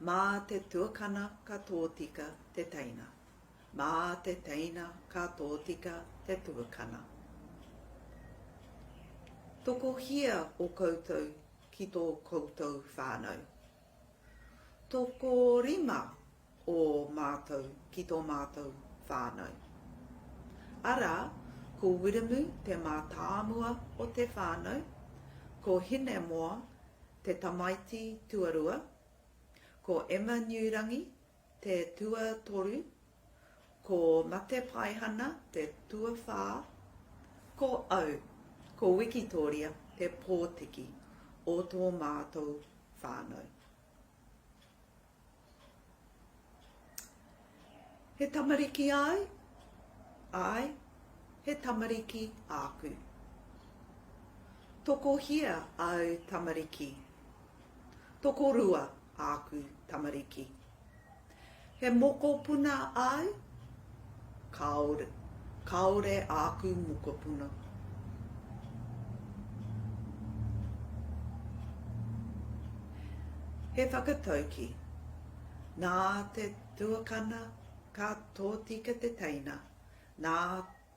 Mā te tuakana ka tōtika te teina. Mā te teina ka tōtika te tuakana. Tokohia o koutou ki tō koutou whānau? Tokorima o mātou ki tō mātou whānau. Arā, ko Wiremu te mātāmua o te whānau, ko Hinemoa te tamaiti tuarua, ko Emma Niurangi te tuatoru, ko Mate Paihana te tuawhā, ko au, ko Wikitōria te pōtiki o tō mātou whānau. He tamariki āu? Āe, he tamariki āku. Tokohia āu tamariki? Tokorua āku tamariki. He mokopuna āu? Kāore, kāore āku mokopuna. He whakatauki, Nā te tuakana ka tōtika te teina, nā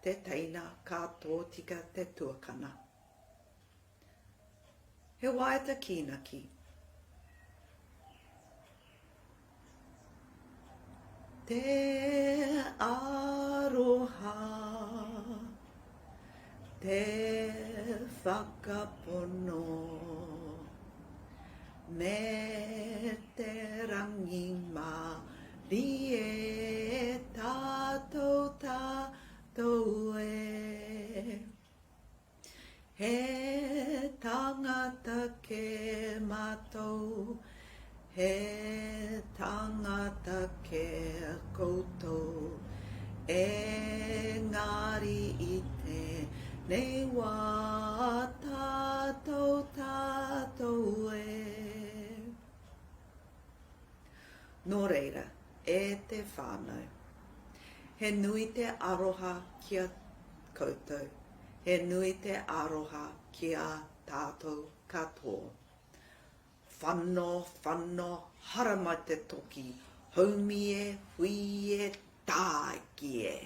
te teina ka tōtika te tuakana. He waiata kīnaki. Te aroha, te whakapono, me te rangimārie tātou tātou e. He tangata kē mātou, he tangata kē koutou, engari i tēnei wā tātou tātou e. Nō reira, e te whānau, he nui te aroha ki a koutou, he nui te aroha ki a tātou katoa. Whano, whano, haramai te toki, haumi e, hui e, tāiki e!